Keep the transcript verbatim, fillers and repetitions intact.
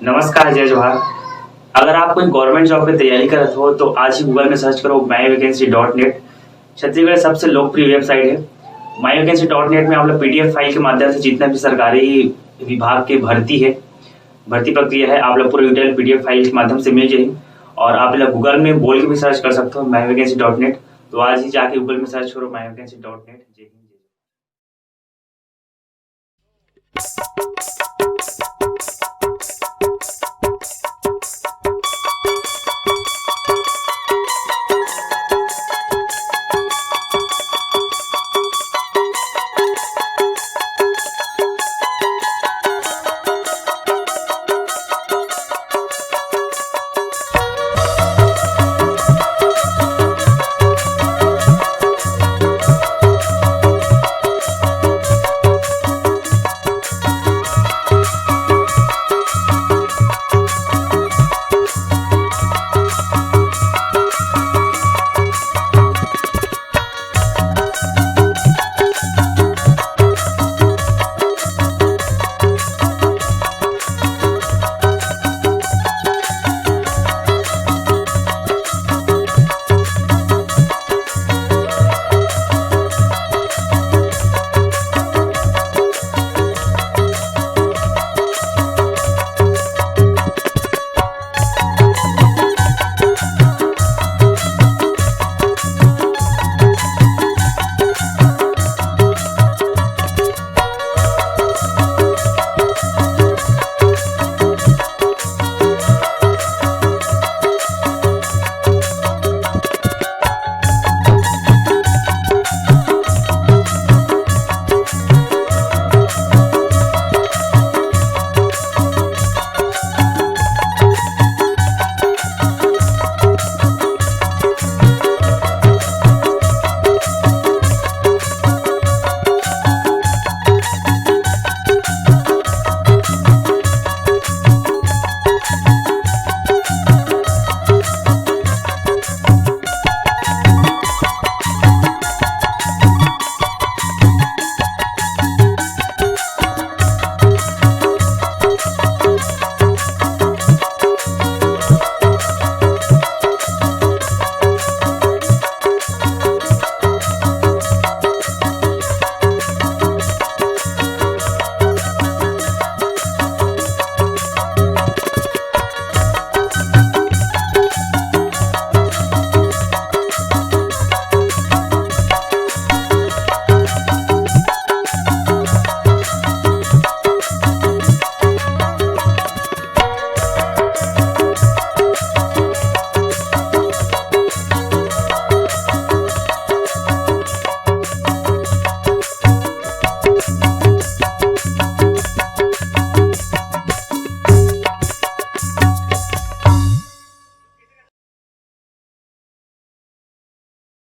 नमस्कार, जय जोहार। अगर आप कोई गवर्नमेंट जॉब की तैयारी करत हो तो आज ही गूगल में सर्च करो माई वैकेंसी डॉट नेट। छत्तीसगढ़ सबसे लोकप्रिय वेबसाइट है। माई वैकेंसी डॉट नेट में आप लोग पीडीएफ फाइल के माध्यम से जितना भी सरकारी विभाग की भर्ती है, भर्ती प्रक्रिया है, आप लोग पूरी डिटेल पीडीएफ फाइल के माध्यम से मिल जाएगी। और आप लोग गूगल में बोल के भी सर्च कर सकते हो माई वैकेंसी डॉट नेट। तो आज ही जाके गूगल में सर्च करो माई वैकेंसी डॉट नेट। जय हिंद, जय जोहार।